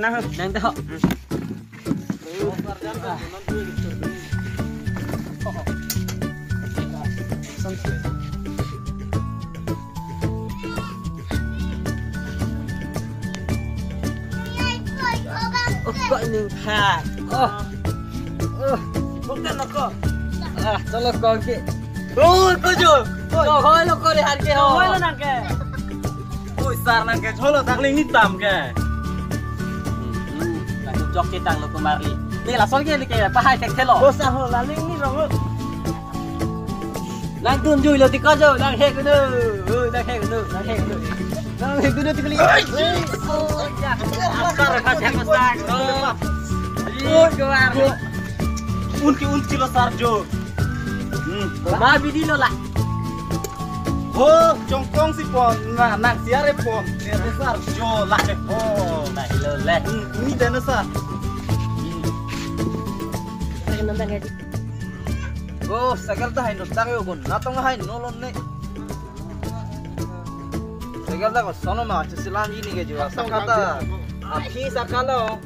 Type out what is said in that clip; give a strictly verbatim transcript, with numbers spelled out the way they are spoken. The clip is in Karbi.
Nang, nang dok. Oh, kok ini, ha. Oh. Oh, bukan lo kok. Ah, tolong kok ke. Oh, kojo. Oi. Kok hoi lo kok di har ke ho. Hoi lo nang ke. Oi, sar nang ke, cholo takling nitam ke. Hmm, hmm. Langsung jok chetang lo kumari. Ni lason ke ni ke, pahai tek thelo. Oh, sar ho, laling ni rong. Nang tunjui lo ti kojo, nang he kudu. Oh, nang he kudu, nang he kudu. Nang he kudu ti kali. Oi, oh, ya. Asar ka siya ko sak. Oh. Oi, ko ar. Unki, unki lo sar jo. Hmm. Ma bidi lo la. Oh, jongkong si pon, na, nang siare pon. Ni sar jo la ke pon. Na hilo le. Hmm, ni dana sar. Hmm. Ay, nandang ya. Oh, cycle ta hai no tang yo gun. Natong hai no lon ne. Cycle ta ko sono ma chu silan ji ni ke jiwa. Sakata. Aphi sakalo.